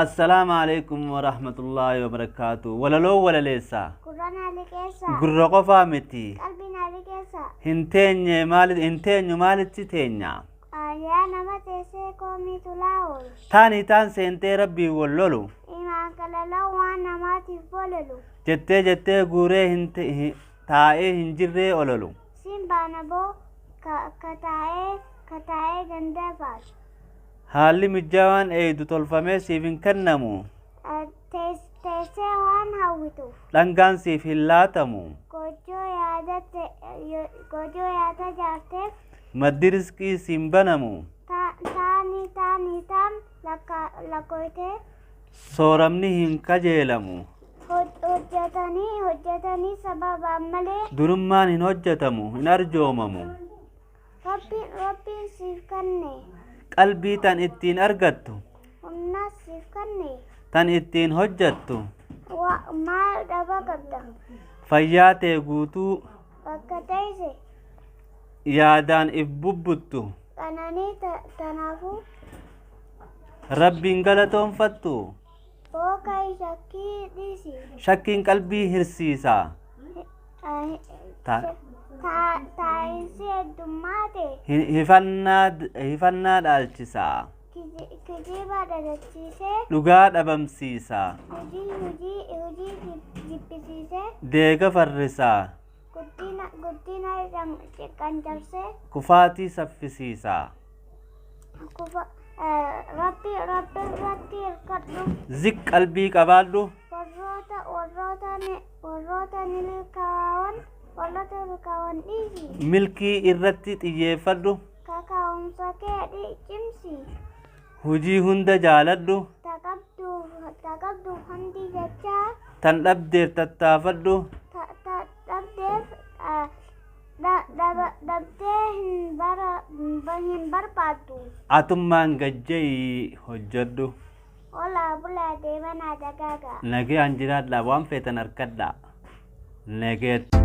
Assalaamu alaikum warahmatullaahi wabarakaatu. Walaloo walaleessaa. Gurra naa liqeessaa. Gurra qofaa miti. Qalbii naa liqeessaa. Hin teenye maali hin teenyu maalitti teenya? Yaa nama teessee koomii tulaa oolu. Taanii taan seentee rabbiin wal lolu. Imaan qalalaa waan namaatiif bololu. Jettee jettee guuree hin taa'ee hin jirree ololu. Siin baana boo ka taa'ee ganda baasu. Haalli mijaawaan eeydu tolfamee siif hin kennamu. Teessee waan hawwituuf. Dhangaan siif hin laatamu. Goojjoo yaada jaarteef. Maddi riskii siin banamu. Taanii taanii taan lakkoytee. Sooramni hin kajeelamu. Hojjetanii hojjetanii sababaan malee. Durummaan hin hojjetamu hin arjoomamu. Rabbiin siif kenne. Qalbii tan ittiin argattu. Humna siif kenne. Tan ittiin hojjettu. Maal dhaba qabda? Fayyaa tee guutuu. Bakka teesse. Yaadaan if bubbuttu. Qananii tanaafuu. Rabbiin galatoonfattu. Booka shakkii dhiisi. Shakkiin qalbii hirsiisa. Taa'insi heddummaate. Hifannaa dhaalchisa. Kijiba dhalachiisee. Dhugaa dhabamsiisa. Hojii jibbisiisee. Deega farrisa. Guddina qancarsee. Kufaatii saffisiisa. Rabbi irratti hirkadhu. Ziq qalbii qabaadhu. Warroota milkaa'an dhiisi. Milkii irratti xiyyeeffadhu. Kaka'umsa kee cimsi. Hujii hunda jaaladhu. Ta qabduuf hamdii jechaa. Tan dhabdeef tattaafadhu. Dhabdeef dhabdee hin barbaaddu. Atummaan gajjayii hojjedhu. Olaa bulaa deemanaa dagaagaa. Nagayaan jiraadhaa waan feetan harkadhaa. Nageetti.